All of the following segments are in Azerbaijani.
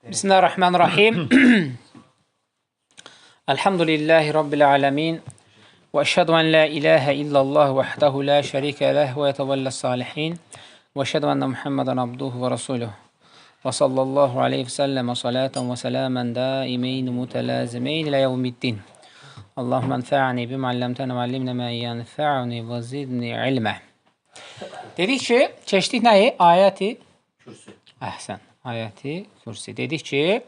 Bismillahirrahmanirrahim. Elhamdülillahi Rabbil alemin. Və əşhədu ən la ilahə illallah vahdehu la şərikə ləh və yetəvəllə salihin. Və əşhədu ənə Muhammedən abduhu və rasuluh. Və sallallahu aleyhi və səlləmə salatan və sələmən daimeyn mütələzimeyn ilə yevmiddin. Allahümme enfa'ni bima allamtana və allimna ma yenfa'uni və zidni ilmə. Dedik ki, keçdik nəyi? Ayəti Kürsü. Əhsən. Ayəti Kürsi. Dedik ki,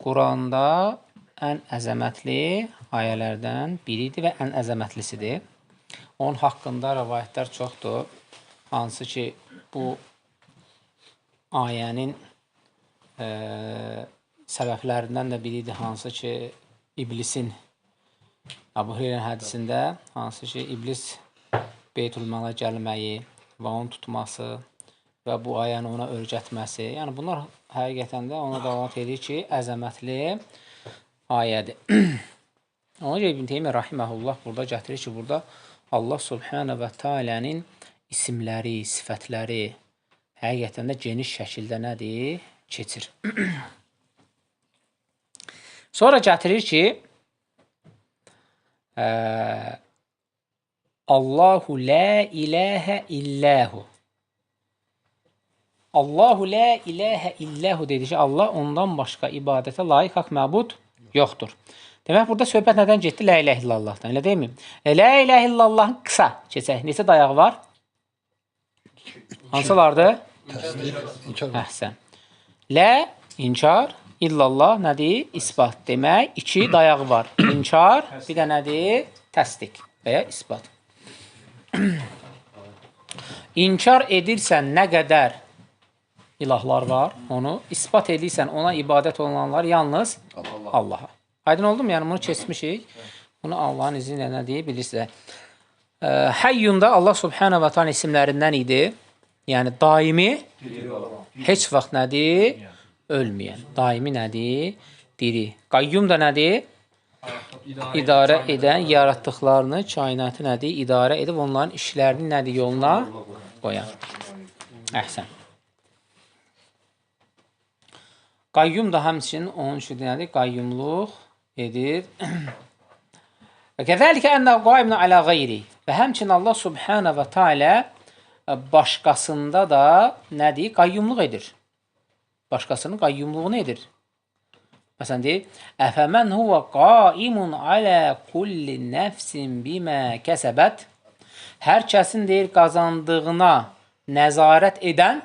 Quranda ən əzəmətli ayələrdən biridir və ən əzəmətlisidir. Onun haqqında rəvayətlər çoxdur. Hansı ki, bu ayənin səbəblərindən də biridir. Hansı ki, iblisin Əbu Hüreyrə hədisində, hansı ki, iblis Beytülmala gəlməyi və onu tutması və bu ayəni ona öyrətməsi. Yəni bunlar həqiqətən də ona dəlalət edir ki, əzəmətli ayədir. Ona görə İbn Teymiyyə rahimehullah burada gətirir ki, burada Allah Subhanahu və Taala'nın isimləri, sifətləri həqiqətən də geniş şəkildə nədir? Keçir. Sonra gətirir ki, Allahu la ilahə illəhu. Allahu la ilahə illəhu dedi ki, Allah ondan başqa ibadətə layiq haqq məbud yoxdur. Demək, burada söhbət nədən getdi? La ilahə illallahdan, elə deyilmi? La ilahə illallahın qısa keçək. Neçə dayağı var? Hansılardır? Təsdiq, inkar. Əhsən. Lə, inkar, illallah nədir? İsbat. Demək, iki dayağı var. İnkar, bir də nədir? Təsdiq və ya isbat. İnkar edirsən nə qədər ilahlar var, onu isbat edirsən ona ibadət olunanlar yalnız Allaha. Aydın oldu mu? Yəni bunu keçmişik. Bunu Allahın izni ilə nə deyir, bilirsiniz. Həyyun da Allah Subhanahu və Teala isimlərindən idi. Yəni daimi, heç vaxt nədir? Ölməyən. Daimi nədir? Diri. Qayyum da nədir? İdarə edən, yaratdıqlarını, kainatı nədir? İdarə edib onların işlərini nədir? Yoluna qoyan. Əhsən. Qayyum da həmçinin onun üçün nədir? Qayyumluq edir. Və kəzəlikə ənəhu qaimun alə qeyri. Və həmçinin Allah Subhanahu və Teala başqasında da nədir? Qayyumluq edir. Başqasının qayyumluğunu edir. Məsələn deyir, əfəmən huvə qaimun alə kulli nəfsin bimə kəsəbət. Hər kəsin deyir, qazandığına nəzarət edən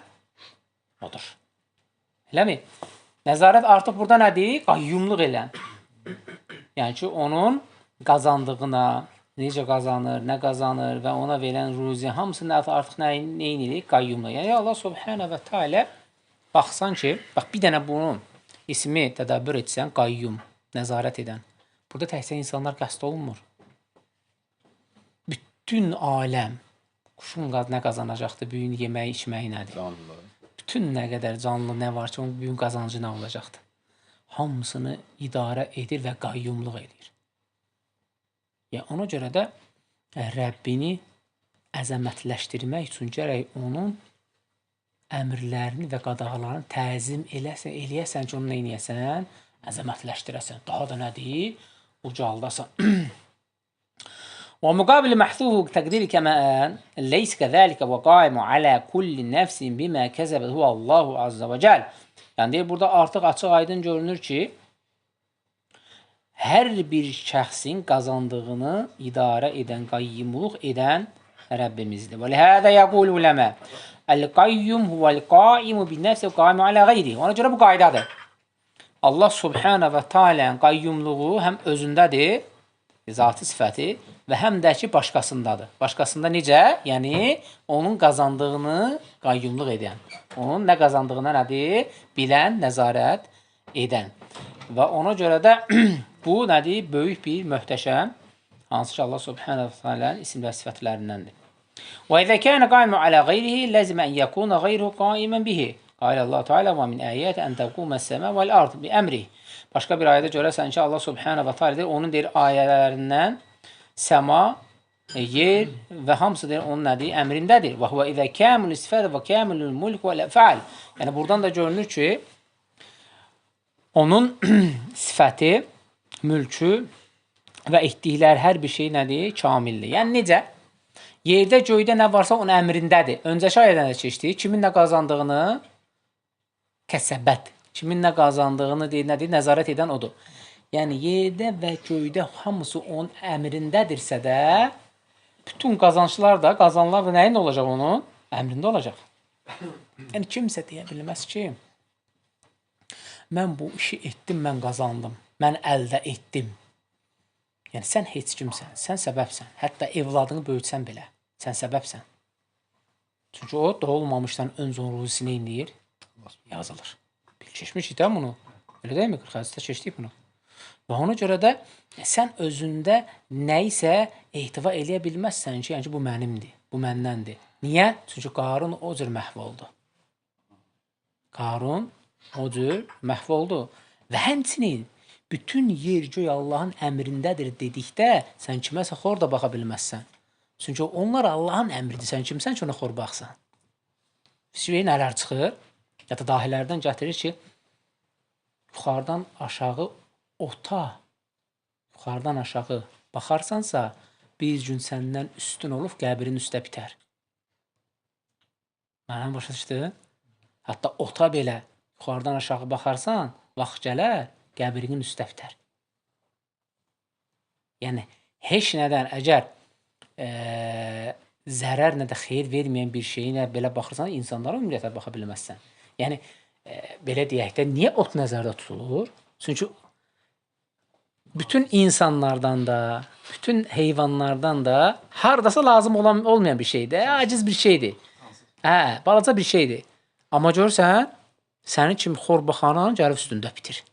odur. Eləmi? Nəzarət artıq burada nədir? Qayyumluq elən. Yəni ki, onun qazandığına, necə qazanır, nə qazanır və ona verən ruzi, hamısını artıq nə edirik? Qayyumluq. Yəni Allah Subhanahu və Teala baxsan ki, bax bir dənə bunun ismi tədəbbür etsən, qayyum, nəzarət edən. Burada təkcə insanlar qəsd olunmur. Bütün aləm, quşun nə qazanacaqdır, bu gün yeməyi, içməyi nədir? Canlı. Bütün nə qədər canlı nə var ki, onun bu gün qazancı nə olacaqdır? Hamısını idarə edir və qayyumluq edir. Yəni ona görə də Rəbbini əzəmətləşdirmək üçün gərək onun əmrlərini və qadağalarını təzim eləsən, eləyəsən ki, onu nə eləyəsən? Əzəmətləşdirəsən. Daha da nədir? Ucaldasan. Və müqabil məhzuhu təqdiri kəmə leys kəzəlikə və qaimu alə kulli nəfsin bimə kəsəbət huve Allahu azza və cəl. Yəni deyir, burada artıq açıq aydın görünür ki, hər bir şəxsin qazandığını idarə edən, qayyumluq edən Rəbbimizdir. Və lihəzə yəqul uləmə El-qayyum huvel-qaimu bin-nəfsi və-qaimu alə qeyrihi. Ona görə bu qaydadır. Allah Subhanahu və Taala'nın qayyumluğu həm özündədir, zati sifəti və həm də ki başqasındadır. Başqasında necə? Yəni onun qazandığını qayyumluq edən. Onun nə qazandığına nədir? Bilən, nəzarət edən. Və ona görə də bu nədir? Böyük bir möhtəşəm, hansı ki Allah Subhanahu və Taala'nın isim və sifətlərindəndir. Və izə kana qaimun alə qeyrihi lazima en yekuna qeyruhu qaiman bihi. Qala Allah Teala və min ayati en taquma as-sema vel-ard bi emrihi. Başqa bir ayədə görərsən ki, Allah Subhanahu və Teala deyir, onun deyir ayələrindən səma, yer və hamısı deyir onun nədir? Əmrindədir. Və huve izə kamilus sifat və kamilul mulk vel-af'al. Yəni buradan da görünür ki, Onun sifəti, mülkü və etdikləri hər bir şey nədir? Kamildir. Yəni necə? Yerdə, göydə nə varsa onun əmrindədir. Öncəki ayədən də keçdik. Kimin nə qazandığını kəsəbət, kimin nə qazandığını deyir, nədir? Nəzarət edən odur. Yəni yerdə və göydə hamısı onun əmrindədirsə də, bütün qazanclar da, qazanlar da nəyin olacaq onun? Əmrində olacaq. Yəni kimsə deyə bilməz ki, mən bu işi etdim, mən qazandım, mən əldə etdim. Yəni sən heç kimsən, sən səbəbsən. Hətta evladını böyütsən belə, sən səbəbsən. Çünki o doğulmamışdan öncə onun ruzisi nə eləyir? Yazılır. Keçmişik də bunu. Elə deyilmi? 40 hədisdə keçdik bunu. Və ona görə də sən özündə nəyisə ehtiva eləyə bilməzsən ki, yəni ki, bu mənimdir, bu məndəndir. Niyə? Çünki Qarun o cür məhv oldu. Qarun o cür məhv oldu. Və həmçinin bütün yer göy Allahın əmrindədir dedikdə sən kiməsə xor da baxa bilməzsən. Çünki onlar Allahın əmridir. Sən kimsən ki, ona xor baxsan? Fikir nələr çıxır? Ya da dahilərdən gətirir ki, yuxarıdan aşağı ota, yuxarıdan aşağı baxarsansa, bir gün səndən üstün olub qəbrin üstə bitər. Mənə başa düşdü? Hətta ota belə yuxarıdan aşağı baxarsan, vaxt gələr, qəbrinin üstə bitər. Yəni, heç nədən əgər zərər nə də xeyir verməyən bir şeyinə belə baxırsan, insanlara ümumiyyətlə baxa bilməzsən. Yəni, belə deyək də, niyə ot nəzərdə tutulur? Çünki bütün insanlardan da, bütün heyvanlardan da hardasa lazım olan, olmayan bir şeydir, aciz bir şeydir. Hə, balaca bir şeydir. Amma görürsən, sənin kimi xor baxanın gəlib üstündə bitir.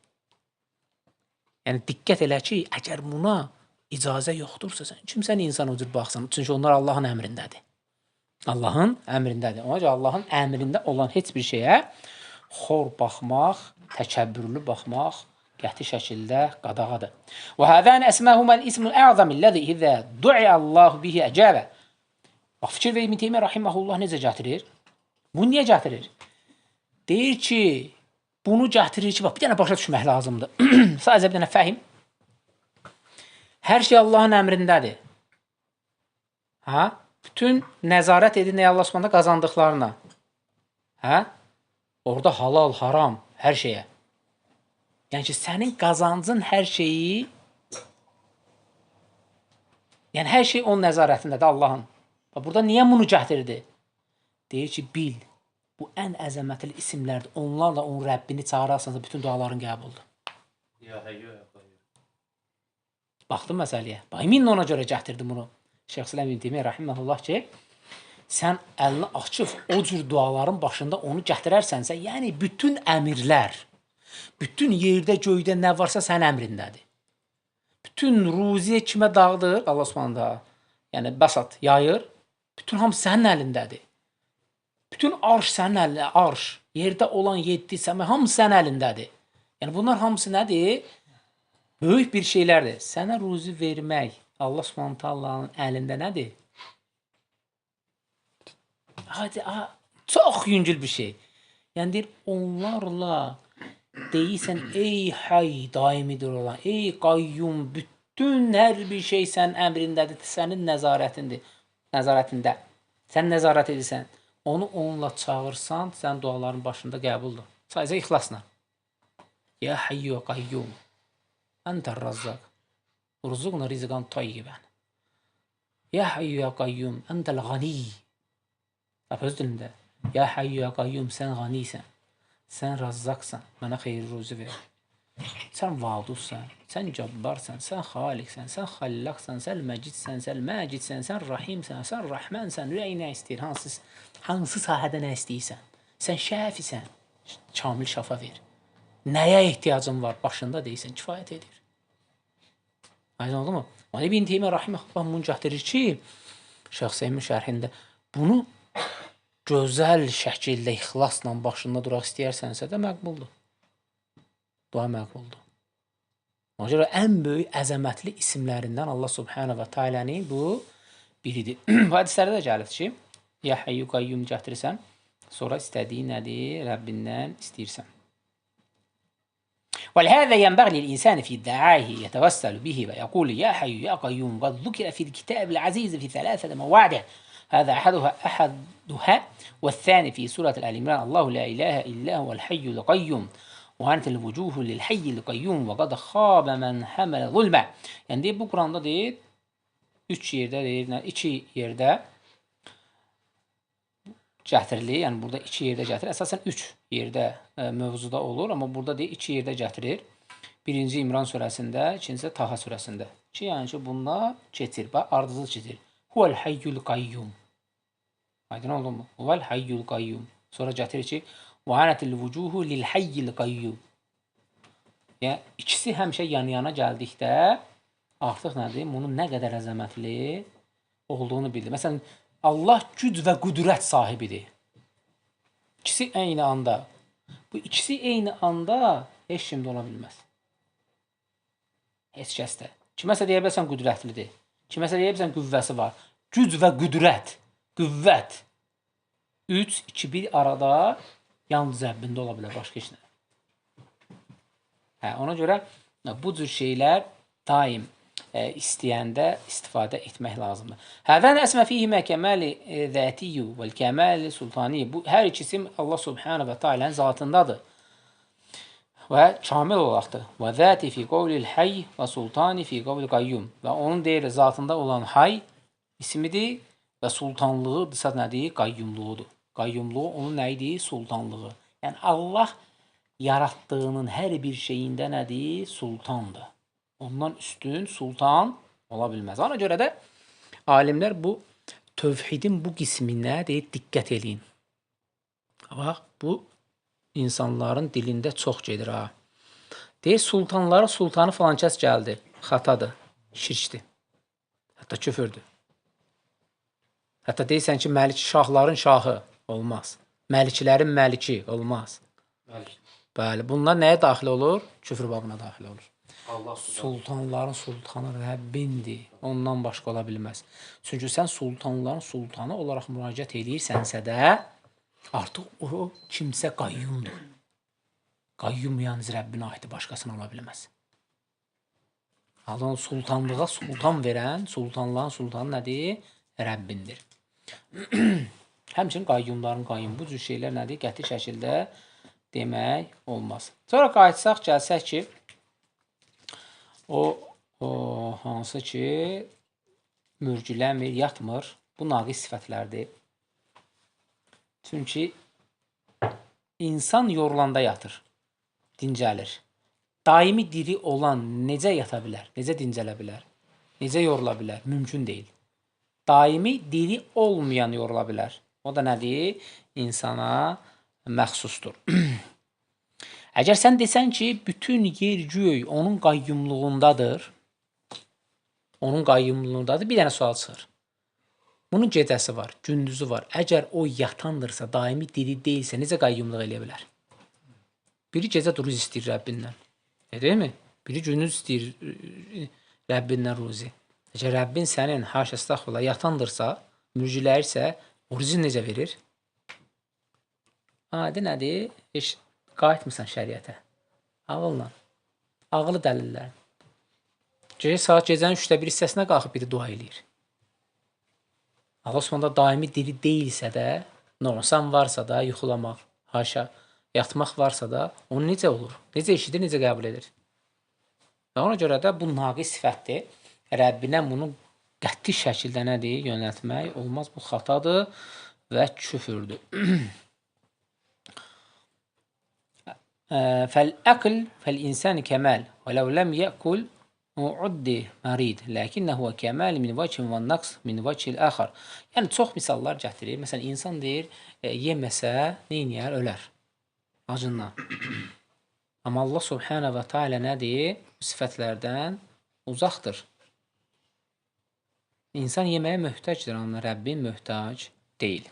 Yəni, diqqət elə ki, əgər buna icazə yoxdursa, sən kimsən insan o cür baxsan? Çünki onlar Allahın əmrindədir. Allahın əmrindədir. Ona görə Allahın əmrində olan heç bir şeyə xor baxmaq, təkəbbürlü baxmaq qəti şəkildə qadağadır. Və həzən əsməhuməl ismul ə'zam illəzi izə du'a Allahu bihi əcəbə. Bax, fikir ver, İbn Teymiyyə rahimehullah necə gətirir? Bunu niyə gətirir? Deyir ki, bunu gətirir ki, bax, bir dənə başa düşmək lazımdır. Sadəcə bir dənə fəhim. Hər şey Allahın əmrindədir. Hə? Bütün nəzarət edir nəyə Allah Subhanahu qazandıqlarına. Hə? Orada halal, haram, hər şeyə. Yəni ki, sənin qazancın hər şeyi, yəni hər şey onun nəzarətindədir Allahın. Bax, burada niyə bunu gətirdi? Deyir ki, bil, bu ən əzəmətli isimlərdir. Onlarla onun Rəbbini çağırarsansa, bütün duaların qəbuldur. Ya Hayyu ya Qayyum. Baxdım məsələyə. Bax, iminlə ona görə gətirdim bunu. Şeyx İslam İbn Teymiyyə rahimehullah ki, sən əlini açıb o cür duaların başında onu gətirərsənsə, yəni bütün əmirlər, bütün yerdə, göydə nə varsa sənin əmrindədir. Bütün ruziyə kimə dağıdır? Allah Subhanahu, yəni bəsat yayır. Bütün hamısı sənin əlindədir. Bütün arş sənin əlində, arş, yerdə olan 7 səma hamısı sənin əlindədir. Yəni bunlar hamısı nədir? Böyük bir şeylərdir. Sənə ruzi vermək Allah Subhanahu taalanın əlində nədir? Hadi, çox yüngül bir şey. Yəni deyir, onlarla deyirsən, ey hay daimidir olan, ey qayyum, bütün hər bir şey sənin əmrindədir, sənin nəzarətindir, nəzarətində. Sən nəzarət edirsən. Onu onunla çağırsan, sən duaların başında qəbuldur. Sadəcə ixlasla. Ya hayyu qayyum, entər razzaq, urzuqna rizqan tayyibən. Ya hayyu ya qayyum, entəl ğani. Lap öz dilində. Ya hayyu ya qayyum, sən ğanisən, sən razzaqsan, mənə xeyir ruzi ver. Sən vadudsan, sən cabbarsan, sən xaliqsən, sən xallaqsan, sən məcidsən, sən məcidsən, sən rahimsən, sən rəhmənsən, ürəyi nə istəyir, hansı sahədə nə istəyirsən, sən şəfisən, kamil şəfa ver. Nəyə ehtiyacın var, başında deyirsən, kifayət edir. Aydın oldu mu? İbn Teymiyyə rahimehullah bunu gətirir ki, Şeyx Seymin şərhində bunu gözəl şəkildə ixlasla başında duraq istəyərsənsə də məqbuldur. Dua məqbuldur. Ona görə ən böyük əzəmətli isimlərindən Allah Subhanahu və Teala'nın bu biridir. Bu hədislərdə də gəlir ki, ya Hayyu Qayyum gətirirsən, sonra istədiyin nədir? Rəbbindən istəyirsən. ولهذا ينبغي للإنسان في دعائه يتوسل به ويقول يا حي يا قيوم قد ذكر في الكتاب العزيز في ثلاثة مواضع هذا أحدها والثاني في سورة آل عمران الله لا إله إلا هو الحي القيوم وعنت الوجوه للحي القيوم وقد خاب من حمل ظلمه. Yəni deyir, bu Quranda deyir, 3 yerdə deyir, 2 yerdə gətirilir. Yəni burada 2 yerdə gətirir. Əsasən 3 yerdə mövzuda olur, amma burada deyir 2 yerdə gətirir. Birinci İmran surəsində, ikincisi Taha surəsində. Ki, yəni ki, bunlar keçir, bax, ardıcıl keçir. Huvel hayyul qayyum. Aydın oldu mu? Huvel hayyul qayyum. Sonra gətirir ki, və anatil vucuhu lil hayyil qayyum. Yəni ikisi həmişə yan-yana gəldikdə artıq nədir? Bunun nə qədər əzəmətli olduğunu bildir. Məsələn, Allah güc və qüdrət sahibidir. İkisi eyni anda. Bu ikisi eyni anda heç kimdə ola bilməz. Heç kəsdə. Kiməsə deyə bilərsən qüdrətlidir. Kiməsə deyə bilərsən qüvvəsi var. Güc və qüdrət, qüvvət. 3, 2, 1 arada yalnız Rəbbində ola bilər, başqa heç nə. Hə, ona görə bu cür şeylər daim istəyəndə istifadə etmək lazımdır. Hədən əsmə fihimə kəməli zətiyyu vəl kəməli sultani. Bu hər ikisi Allah Subhanahu və Taala'nın zatındadır və kamil olaraqdır. Və zəti fi qovlil hayy və sultani fi qovlil qayyum. Və onun deyir zatında olan hay ismidir və sultanlığı isə nədir? Qayyumluğudur. Qayyumluğu onun nə idi? Sultanlığı. Yəni Allah yaratdığının hər bir şeyində nədir? Sultandır. Ondan üstün sultan ola bilməz. Ona görə də alimlər bu tövhidin bu qisminə deyir, diqqət eləyin. Bax, bu insanların dilində çox gedir ha. Deyir, sultanlara sultanı falan kəs gəldi. Xatadır, şirkdir. Hətta küfürdür. Hətta deyirsən ki, məlik şahların şahı olmaz. Məliklərin məliki olmaz. Məlik. Bəli, bunlar nəyə daxil olur? Küfür babına daxil olur. Allah sultanların sultanı Rəbbindir. Ondan başqa ola bilməz. Çünki sən sultanların sultanı olaraq müraciət edirsənsə də artıq o kimsə qayyumdur. Qayyum yalnız Rəbbinə aiddir, başqasına ola bilməz. Allah sultanlığa sultan verən, sultanların sultanı nədir? Rəbbindir. Həmçinin qayyumların qayyum. Bu cür şeylər nədir? Qəti şəkildə demək olmaz. Sonra qayıtsaq, gəlsək ki, o hansı ki mürgüləmir, yatmır. Bu naqis sifətlərdir. Çünki insan yorulanda yatır, dincəlir. Daimi diri olan necə yata bilər, necə dincələ bilər, necə yorula bilər? Mümkün deyil. Daimi diri olmayan yorula bilər. O da nədir? İnsana məxsusdur. Əgər sən desən ki, bütün yer göy onun qayyumluğundadır, onun qayyumluğundadır, bir dənə sual çıxır. Bunun gecəsi var, gündüzü var. Əgər o yatandırsa, daimi diri deyilsə, necə qayyumluq eləyə bilər? Biri gecə ruzi istəyir Rəbbindən, deyilmi? Biri gündüz istəyir Rəbbindən ruzi. Əgər Rəbbin sənin, haşa estağfurullah, yatandırsa, mürgüləyirsə, o ruzi necə verir? Adi nədir? Heç qayıtmısan şəriətə. Ağılla. Ağılı dəlillər. Gecə saat gecənin 3-də 1 hissəsinə qalxıb biri dua eləyir. Allah Subhanahu daimi diri deyilsə də, nonsan varsa da, yuxulamaq, haşa, yatmaq varsa da, onu necə olur? Necə eşidir, necə qəbul edir? Və ona görə də bu naqis sifətdir. Rəbbinə bunu qəti şəkildə nədir? Yönəltmək olmaz. Bu xatadır və küfürdür. فالأكل فالإنسان كمال ولو لم يأكل عد مريض لكنه كمال من وجه والنقص من وجه الآخر. Yəni çox misallar gətirir. Məsələn, insan deyir, yeməsə nə eləyər? Ölər. Acından. Amma Allah Subhanahu və Teala nədir? Bu sifətlərdən uzaqdır. İnsan yeməyə möhtacdır, amma Rəbbin möhtac deyil.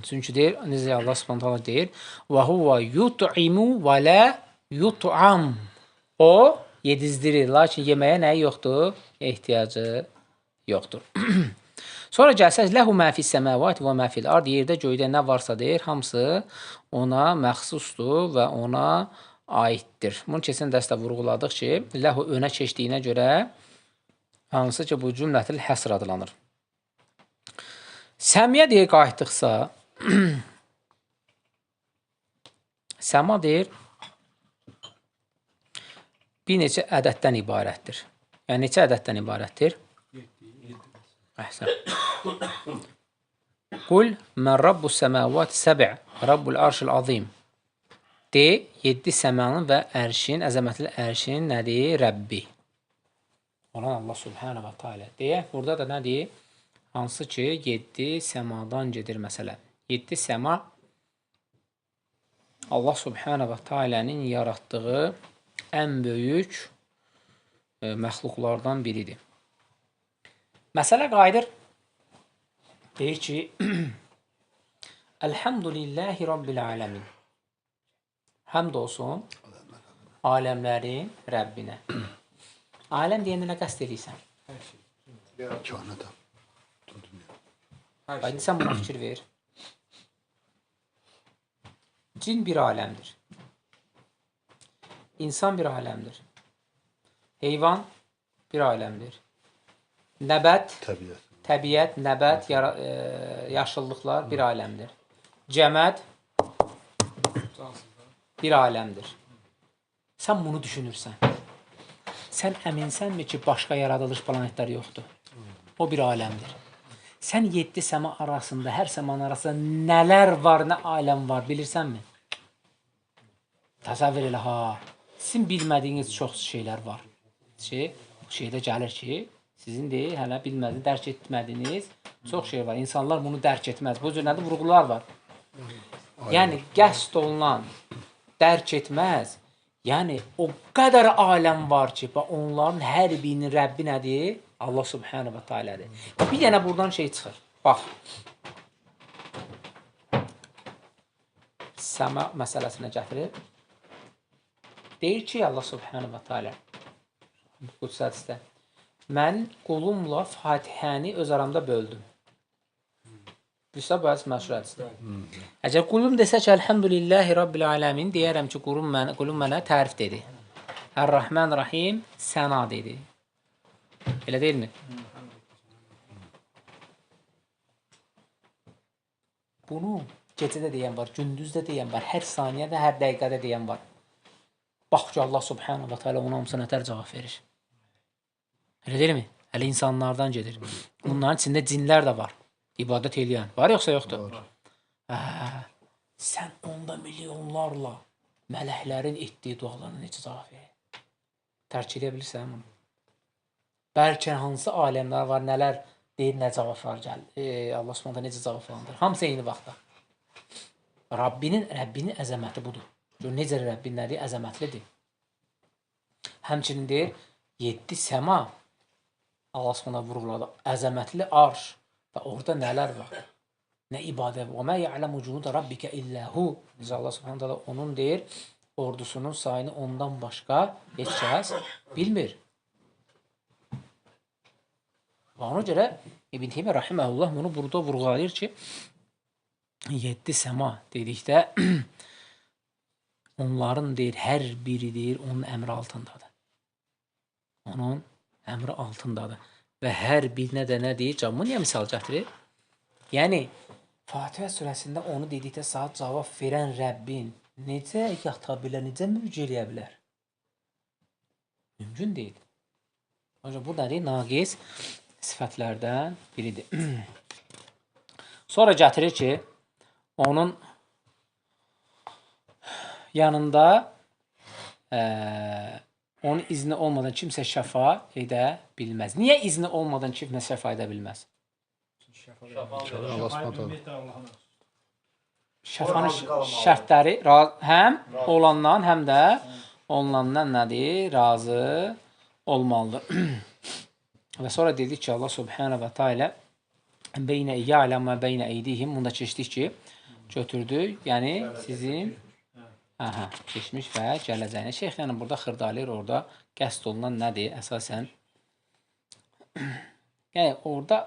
Çünki deyir, necə Allah Subhanahu taala deyir, və huve yut'imu və la yut'am. O yedizdirir, lakin yeməyə nəyi yoxdur? Ehtiyacı yoxdur. Sonra gəlsək, lehu mə fis səmavati və mə fil ard, yerdə göydə nə varsa deyir, hamısı ona məxsusdur və ona aiddir. Bunu keçən dərsdə vurğuladıq ki, ləhu önə keçdiyinə görə hansı ki, bu cümlətil həsr adlanır. Səmiyə deyir, qayıtdıqsa, səma deyir, bir neçə ədəddən ibarətdir. Yəni, neçə ədəddən ibarətdir? Əhsən. Qul, mən rabbus səməvat səbə, rabbul arşil azim. De, 7 səmanın və ərşin, əzəmətli ərşin nədir? Rəbbi. Olan Allah Subhanahu və Teala. Deyək, burada da nədir? Hansı ki, 7 səmadan gedir məsələ. 7 səma Allah Subhanahu və Teala'nın yaratdığı ən böyük məxluqlardan biridir. Məsələ qayıdır. Deyir ki, Elhamdülillahi Rabbil aləmin. Həmd olsun aləmlərin Rəbbinə. Aləm deyəndə nə qəsd edirsən? Kainata. Bax, sən buna fikir ver. Cin bir aləmdir. İnsan bir aləmdir. Heyvan bir aləmdir. Nəbət, təbiət, nəbət, yaşıllıqlar bir aləmdir. Cəməd bir aləmdir. Sən bunu düşünürsən. Sən əminsənmi ki, başqa yaradılış planetlər yoxdur? O bir aləmdir. Sən 7 səma arasında, hər səmanın arasında nələr var, nə aləm var, bilirsənmi? Təsəvvür elə, ha. Sizin bilmədiyiniz çox şeylər var. Ki, bu şeydə gəlir ki, sizin deyil, hələ bilmədiyiniz, dərk etmədiyiniz çox şey var. İnsanlar bunu dərk etməz. Bu cür nədir? Vurğular var. Yəni, qəsd olunan dərk etməz. Yəni, o qədər aləm var ki, onların hər birinin Rəbbi nədir? Allah Subhanahu və Teala'dır. Bir dənə buradan şey çıxır. Bax. Səma məsələsinə gətirir. Deyir ki, Allah Subhanahu və Teala Qudsi hədisdə, mən qulumla Fatihəni öz aramda böldüm. Bilirsə, bu hədis məşhur hədisdir. Əgər qulum desə ki, Elhamdülillahi Rabbil aləmin, deyərəm ki, qulum mənə tərif dedi. Ər-Rahman Rahim səna dedi. Elə deyilmi? Bunu gecədə deyən var, gündüzdə deyən var, hər saniyədə, hər dəqiqədə deyən var. Bax ki, Allah Subhanahu və Teala ona hamısına nətər cavab verir. Elə deyilmi? Hələ insanlardan gedir. Bunların içində cinlər də var. İbadət eləyən. Var yoxsa yoxdur? Sən onda milyonlarla mələklərin etdiyi dualarına necə cavab verir? Tərk edə bilirsən bunu? Bəlkə hansı aləmlər var, nələr deyir, nə cavablar gəlir. Allah Subhanahu necə cavablandırır? Hamısı eyni vaxtda. Rəbbinin əzəməti budur. Gör, necə Rəbbin nədir? Əzəmətlidir. Həmçinin deyir, 7 səma Allah Subhanahu vurğuladı. Əzəmətli arş və orada nələr var? Nə ibadət? Və mə ya'lemu cunuda rabbike illə hu. Necə Allah Subhanahu onun deyir, ordusunun sayını ondan başqa heç kəs bilmir. Və ona görə İbn Teymiyyə rahimehullah bunu burada vurğulayır ki, 7 səma dedikdə onların deyir, hər biri deyir, onun əmri altındadır. Onun əmri altındadır. Və hər birinə də nə deyir? Bunu niyə misal gətirir? Yəni, Fatihə surəsində onu dedikdə saat cavab verən Rəbbin necə yata bilər, necə mürcə eləyə bilər? Mümkün deyil. Ancaq bu nədir? Naqis sifətlərdən biridir. Sonra gətirir ki, onun yanında onun izni olmadan kimsə şəfa edə bilməz. Niyə izni olmadan kimsə şəfa edə bilməz? Şəfanın şərtləri həm olandan, həm də olunandan nədir? Razı olmalıdır. Və sonra dedik ki, Allah Subhanahu və Teala beynə ya'lem və beynə eydihim. Bunu da keçdik ki, götürdü. Yəni sizin keçmiş və gələcəyinə. Şeyx yəni burada xırdalayır, orada qəsd olunan nədir əsasən? Yəni orada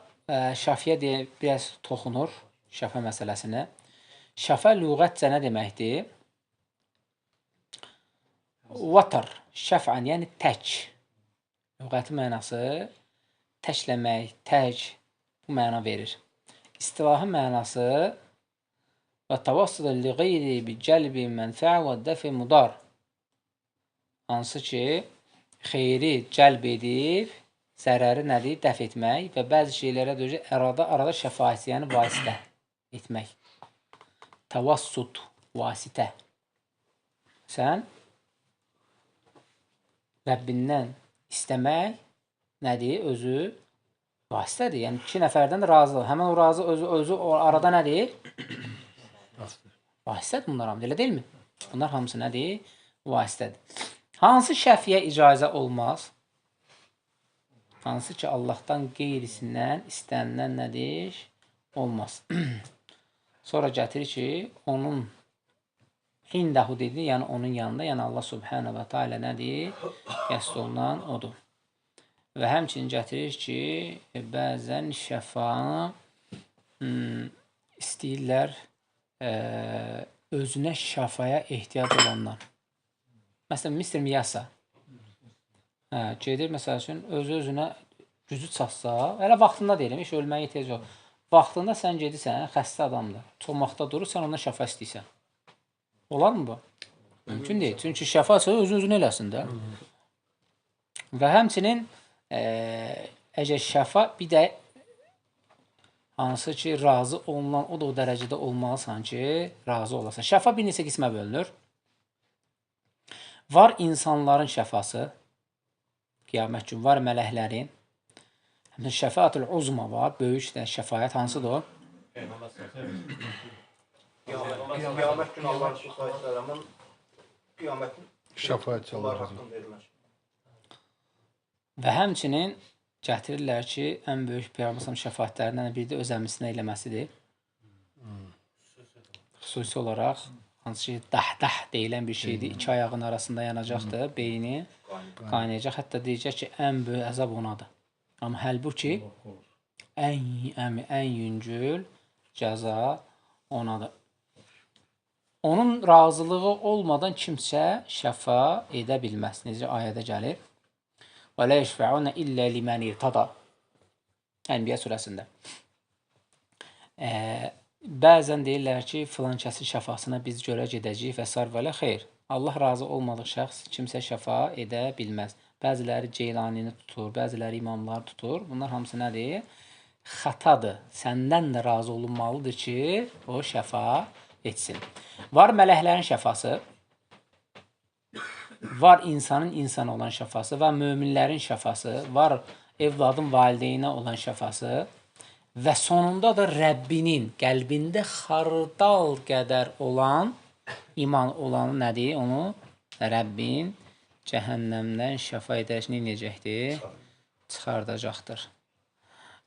şəfiyə deyə biraz toxunur şəfə məsələsinə. Şəfə lüğətcə nə deməkdir? Vatar, şəf'an, yəni tək. Lüğəti mənası təkləmək, tək bu məna verir. İstilahi mənası və təvəssud li qeyri bi cəlbi mənfə və dəfi mudar. Hansı ki, xeyri cəlb edib, zərəri nədir? Dəf etmək və bəzi şeylərə dözür, arada şəfaət, yəni vasitə etmək. Təvəssud, vasitə. Sən Rəbbindən istəmək nədir? Özü vasitədir. Yəni, iki nəfərdən razı. Həmən o razı, özü o arada nədir? Vasitədir bunlar hamısı. Elə deyilmi? Bunlar hamısı nədir? Vasitədir. Hansı şəfiyə icazə olmaz? Hansı ki, Allahdan qeyrisindən istənilən nədir? Olmaz. Sonra gətirir ki, onun indəhu dedi, yəni onun yanında, yəni Allah Subhanahu və Teala nədir? Qəsd olunan odur. Və həmçinin gətirir ki, bəzən şəfa istəyirlər özünə şəfaya ehtiyac olanlar. Məsələn, Mr. Miyasa gedir, məsəl üçün, özü-özünə gücü çatsa, elə vaxtında deyirəm, heç ölməyə ehtiyac yox. Vaxtında sən gedirsən, xəstə adamdır, çomaqda durur, sən ondan şəfa istəyirsən. Olar mı bu? Mümkün deyil. Çünki şəfa isə özü-özünə eləsin də. Və həmçinin əgər şəfa bir də hansı ki, razı olunan, o da o dərəcədə olmalısan ki, razı olasan. Şəfa bir neçə qismə bölünür. Var insanların şəfası, qiyamət günü, var mələklərin. Həmçinin şəfaətül uzma var, böyük də şəfaət hansıdır o? Qiyamət günü Allah Resulü sallallahu qiyamətin şəfaət haqqında edilən. Və həmçinin gətirirlər ki, ən böyük Peyğəmbər şəfaətlərindən biri də öz əmisinə eləməsidir. Xüsusi olaraq hansı ki, dah-dah deyilən bir şeydir. İki ayağın arasında yanacaqdır, beyni qaynayacaq. Hətta deyəcək ki, ən böyük əzab onadır. Amma halbuki ən yüngül cəza onadır. Onun razılığı olmadan kimsə şəfa edə bilməz. Necə ayədə gəlir? Və lə yəşfəunə illə limən irtada. Ənbiya surəsində. Bəzən deyirlər ki, filan kəsin şəfasına biz görə gedəcəyik və sair və lə xeyr. Allah razı olmadığı şəxs kimsə şəfa edə bilməz. Bəziləri Ceylanini tutur, bəziləri imamları tutur. Bunlar hamısı nədir? Xatadır. Səndən də razı olunmalıdır ki, o şəfa etsin. Var mələklərin şəfası, var insanın insana olan şəfası, var möminlərin şəfası, var evladın valideynə olan şəfası və sonunda da Rəbbinin qəlbində xardal qədər olan iman olanı nədir? Onu Rəbbin cəhənnəmdən şəfa edərək nə edəcəkdir? Çıxardacaqdır.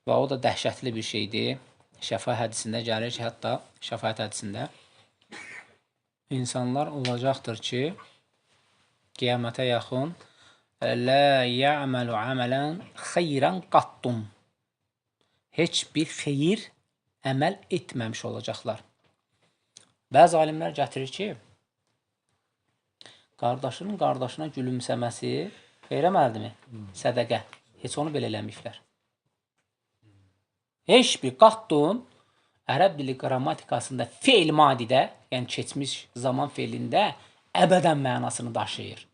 Və o da dəhşətli bir şeydir. Şəfa hədisində gəlir ki, hətta şəfaət hədisində insanlar olacaqdır ki, qiyamətə yaxın Lə ya'məlu əmələn xeyrən qattun. Heç bir xeyir əməl etməmiş olacaqlar. Bəzi alimlər gətirir ki, qardaşının qardaşına gülümsəməsi xeyir əməldirmi? Sədəqə. Heç onu belə eləməyiblər. Heç bir qattun ərəb dili qrammatikasında feil madidə, yəni keçmiş zaman feilində əbədən mənasını daşıyır.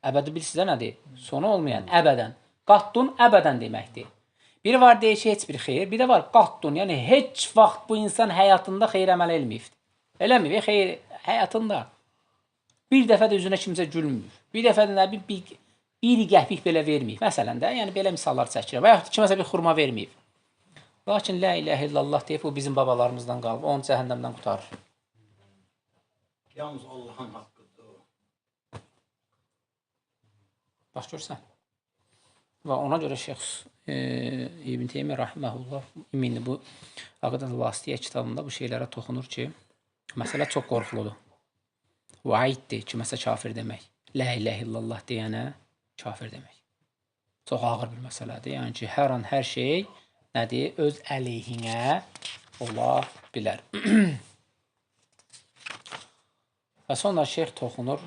Əbədi bilirsiniz də nədir? Sonu olmayan, əbədən. Qattun əbədən deməkdir. Biri var deyir ki, heç bir xeyir, bir də var qattun, yəni heç vaxt bu insan həyatında xeyir əməl elməyib. Eləməyib, xeyir həyatında. Bir dəfə də üzünə kimsə gülmür. Bir dəfə də nə bir qəpik belə verməyib. Məsələn də, yəni belə misallar çəkirəm. Və yaxud kiməsə bir xurma verməyib. Lakin la ilahə illallah deyib, bu bizim babalarımızdan qalıb, onu cəhənnəmdən qurtarır. Yalnız Allahın haqqıdır o. Bax görsən. Və ona görə Şeyx İbn Teymiyyə rahimehullah ümumi bu Əqidə-ül Vasitiyyə kitabında bu şeylərə toxunur ki, məsələ çox qorxuludur. Vaiddir kiməsə kafir demək. La ilahə illallah deyənə kafir demək. Çox ağır bir məsələdir. Yəni ki, hər an hər şey nədir? Öz əleyhinə ola bilər. Və sonra şeyx toxunur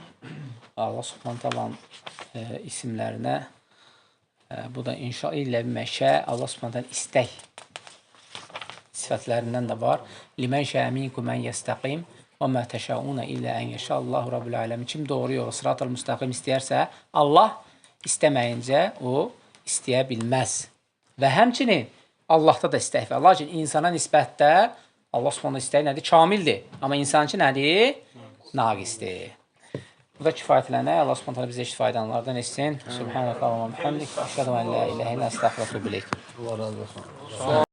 Allah Subhanahu taalanın isimlərinə. Bu da inşa illə məşə Allah Subhanahu taala istək sifətlərindən də var. Limən şəə minkum ən yəstəqim və mə təşəunə illə ən yəşəallahu rabbul aləmin. Kim doğru yolu, sıratal müstəqim istəyərsə, Allah istəməyincə o istəyə bilməz. Və həmçinin Allahda da istək var. Lakin insana nisbətdə Allah Subhanahu istəyi nədir? Kamildir. Amma insan üçün nədir? Naqisdir. Bu da kifayətlənək. Allah Subhanahu taala bizə faydalananlardan etsin. Subhanakallahumma bihamdik. Əşhədu en la ilahe illə ente, əstəğfiruke və etûbü ileyk. Allah razı olsun.